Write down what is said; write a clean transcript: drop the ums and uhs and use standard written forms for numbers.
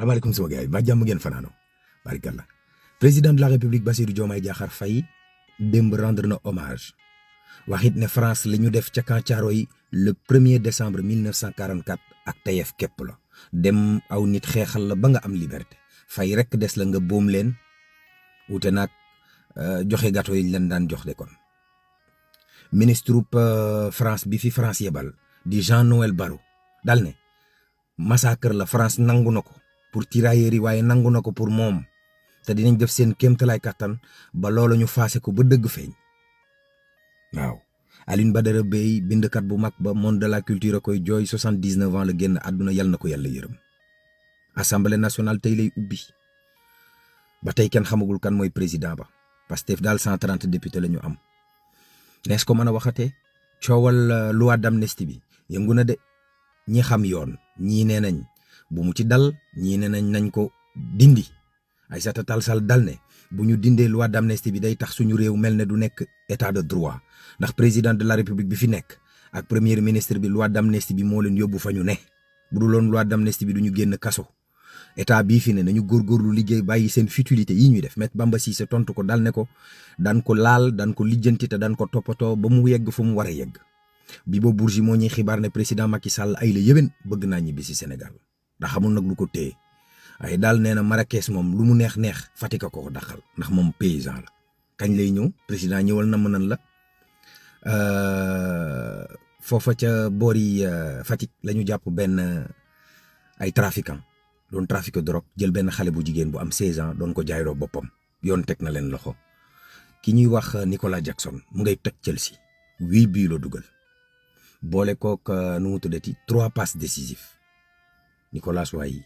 asalaamaaleykum sama gars yi ba jàmm ngeen fanaanoo barikalla président de la république Bassirou Diomaye Diakhar Faye démb rendre na hommage waxit ne France li ñu def ca Camp Thiaroye le 1er décembre 1944 ak tayef képp la dem aw nit xeexal la ba nga am liberté Faye rek des la nga boom leen wute naag joxe gâteau yi leen daan jox de kon ministre France bi fi France yebal di Jean-Noël Barrot dal ne massacre la France nangu na ko pour tirailleurs yi waaye nangu na ko pour moom te dinañ def seen kéemtalaay kàttan ba loolu ñu faase ko ba dëgg feeñ waaw Alioune Badara Bèye bindkat bu mag ba monde de la culture a koy jooy 79 ans la génn àdduna yal na ko yàlla yërëm assemblée nationale tey lay ubbi ba tey kenn xamagul kan mooy président ba Pastef daal 130 députés la ñu am nees ko mën a waxatee coowal loi d'amnistie bi yëngu na de ñi xam yoon ñii nee nañ bu mu ci dal ñii nee nañ ko dindi Aïssata Tall Sall dal ne bu ñu dindee loi d'amnistie bi day tax suñu réew mel ne du nekk état de droit ndax président de la république bi fi nekk ak premier ministre bi loi d'amnistie bi moo leen yóbbu fa ñu ne bu dul woon loi d'amnistie bi du ñu génn kaso état bii fi ne nañu góorgóorlu liggéey bàyyi seen futilité yi ñuy def Maître Bamba Cissé tontu ko dal ne ko daan ko laal daan ko lijjanti te daan ko toppatoo ba mu yegg fu mu war a yegg bi ba Bourgi moo ñuy xibaar ne président Macky Sall ay la yéwén bëgg naa ñibbi si Sénégal ndax xamul nag lu ko téye ay daal nee na Marrakech moom lu mu neex Fatick ko daxal ndax moom paysan la kañ lay ñëw président ñëwal na mënan la foofa ca boori Fatick la ñu jàpp benn ay trafiquant doon trafic drogue jël benn xale bu jigéen bu am 16 ans doon ko jaayroo boppam yoon teg na leen loxo ki ñuy wax Nicolas Jackson mu ngay toj Chelsea 8 buts la dugal boole kook nu mu tuddati 3 passes décisives Nicolas Wayi